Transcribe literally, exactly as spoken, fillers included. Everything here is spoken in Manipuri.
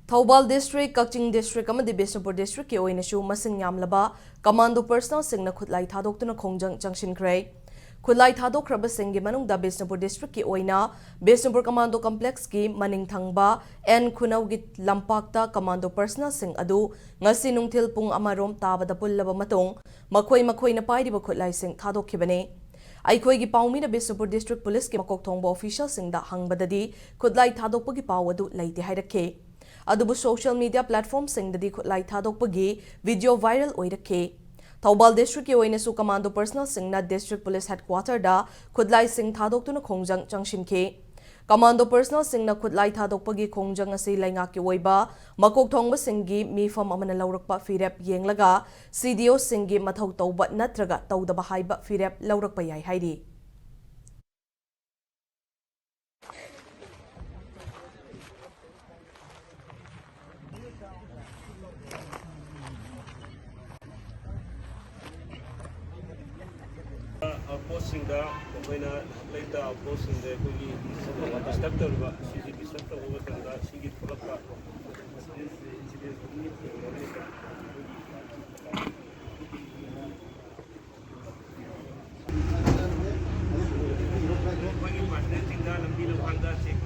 ꯊꯧꯕꯥꯜ ꯗꯤꯁꯇ꯭ꯔꯤꯛ, ꯀꯛꯆꯤꯡ ꯗꯤꯁꯇ꯭ꯔꯤꯛ ꯑꯃꯗꯤ ꯕꯤꯁꯅꯨꯄꯨꯔ ꯗꯤꯁꯇ꯭ꯔꯤꯛꯀꯤ ꯑꯣꯏꯅꯁꯨ ꯃꯁꯤꯡ ꯌꯥꯝꯂꯕ ꯀꯃꯥꯟꯗꯣ ꯄꯔꯁꯅꯦꯜꯁꯤꯡꯅ ꯈꯨꯠꯂꯥꯏ ꯊꯥꯗꯣꯛꯇꯨꯅ ꯈꯣꯡꯖꯪ ꯆꯪꯁꯤꯟꯈ꯭ꯔꯦ꯫ ꯈꯨꯠꯂꯥꯏ ꯊꯥꯗꯣꯛꯈ꯭ꯔꯕꯁꯤꯡꯒꯤ ꯃꯅꯨꯡꯗ ꯕꯤꯁꯅꯨꯄꯨꯔ ꯗꯤꯁꯇ꯭ꯔꯤꯛꯀꯤ ꯑꯣꯏꯅ ꯕꯤꯁꯅꯨꯄꯨꯔ ꯀꯃꯥꯟꯗꯣ ꯀꯝꯄ꯭ꯂꯦꯛꯁꯀꯤ ꯃꯅꯤꯡ ꯊꯪꯕ ꯑꯦꯟ ꯈꯨꯅꯧꯒꯤ ꯂꯝꯄꯥꯛꯇ ꯀꯃꯥꯟꯗꯣ ꯄꯔꯁꯅꯦꯜꯁꯤꯡ ꯑꯗꯨ ꯉꯁꯤ ꯅꯨꯡꯊꯤꯜ ꯄꯨꯡ ꯑꯃ ꯔꯣꯝ ꯇꯥꯕꯗ ꯄꯨꯜꯂꯕ ꯃꯇꯨꯡ ꯃꯈꯣꯏ ꯃꯈꯣꯏꯅ ꯄꯥꯏꯔꯤꯕ ꯈꯨꯠꯂꯥꯏꯁꯤꯡ ꯊꯥꯗꯣꯛꯈꯤꯕꯅꯤ꯫ ꯑꯩꯈꯣꯏꯒꯤ ꯄꯥꯎꯃꯤꯅ ꯕꯤꯁꯅꯨꯄꯨꯔ ꯗꯤꯁꯇ꯭ꯔꯤꯛ ꯄꯨꯂꯤꯁꯀꯤ ꯃꯀꯣꯛ ꯊꯣꯡꯕ ꯑꯣꯐꯤꯁꯤꯌꯦꯜꯁꯤꯡꯗ ꯍꯪꯕꯗꯗꯤ ꯈꯨꯠꯂꯥꯏ ꯊꯥꯗꯣꯛꯄꯒꯤ ꯄꯥꯎ ꯑꯗꯨ ꯂꯩꯇꯦ ꯍꯥꯏꯔꯛꯈꯤ꯫ ꯑꯗꯨꯕꯨ ꯁꯣꯁꯤꯌꯦꯜ ꯃꯤꯗꯤꯌꯥ ꯄ꯭ꯂꯦꯠꯐꯣꯔꯝꯁꯤꯡꯗꯗꯤ ꯈꯨꯠꯂꯥꯏ ꯊꯥꯗꯣꯛꯄꯒꯤ ꯚꯤꯗꯤꯑꯣ ꯚꯥꯏꯔꯦꯜ ꯑꯣꯏꯔꯛꯈꯤ꯫ ꯊꯧꯕꯥꯜ ꯗꯤꯁꯇ꯭ꯔꯤꯛꯀꯤ ꯑꯣꯏꯅꯁꯨ ꯀꯃꯥꯟꯗꯣ ꯄꯔꯁꯅꯦꯜꯁꯤꯡꯅ ꯗꯤꯁꯇ꯭ꯔꯤꯛ ꯄꯨꯂꯤꯁ ꯍꯦꯗꯀ꯭ꯋꯥꯇꯔꯗ ꯈꯨꯠꯂꯥꯏꯁꯤꯡ ꯊꯥꯗꯣꯛꯇꯨꯅ ꯈꯣꯡꯖꯪ ꯆꯪꯁꯤꯟꯈꯤ꯫ ꯀꯃꯥꯟꯗꯣ ꯄꯔꯁꯅꯦꯜꯁꯤꯡꯅ ꯈꯨꯠꯂꯥꯏ ꯊꯥꯗꯣꯛꯄꯒꯤ ꯈꯣꯡꯖꯪ ꯑꯁꯤ ꯂꯩꯉꯥꯛꯀꯤ ꯑꯣꯏꯕ ꯃꯀꯣꯛ ꯊꯣꯡꯕꯁꯤꯡꯒꯤ ꯃꯤꯐꯝ ꯑꯃꯅ ꯂꯧꯔꯛꯄ ꯐꯤꯔꯦꯞ ꯌꯦꯡꯂꯒ ꯁꯤꯗꯤꯑꯣꯁꯤꯡꯒꯤ ꯃꯊꯧ ꯇꯧꯕ ꯅꯠꯇ꯭ꯔꯒ ꯇꯧꯗꯕ ꯍꯥꯏꯕ ꯐꯤꯔꯦꯞ ꯂꯧꯔꯛꯄ ꯌꯥꯏ ꯍꯥꯏꯔꯤ꯫ ꯑꯥꯎꯠꯄꯣꯁꯁꯤꯡꯗ ꯃꯈꯣꯏꯅ ꯂꯩꯇ ꯑꯥꯎꯠꯄꯣꯁꯁꯤꯡꯗ ꯑꯩꯈꯣꯏꯒꯤ ꯗꯤꯁꯇꯔꯕ ꯇꯧꯔꯤꯕ ꯁꯤꯁꯤ ꯗꯤꯁꯇꯔꯕ ꯇꯧꯕ ꯃꯇꯝꯗ ꯁꯤꯒꯤ ꯊꯣꯛꯂꯛꯄ ꯑꯩꯈꯣꯏꯒꯤ ꯄꯥꯔꯁꯅꯦꯜꯁꯤꯡꯗ ꯂꯝꯕꯤ ꯂꯝꯈꯥꯡꯗ ꯆꯦꯛ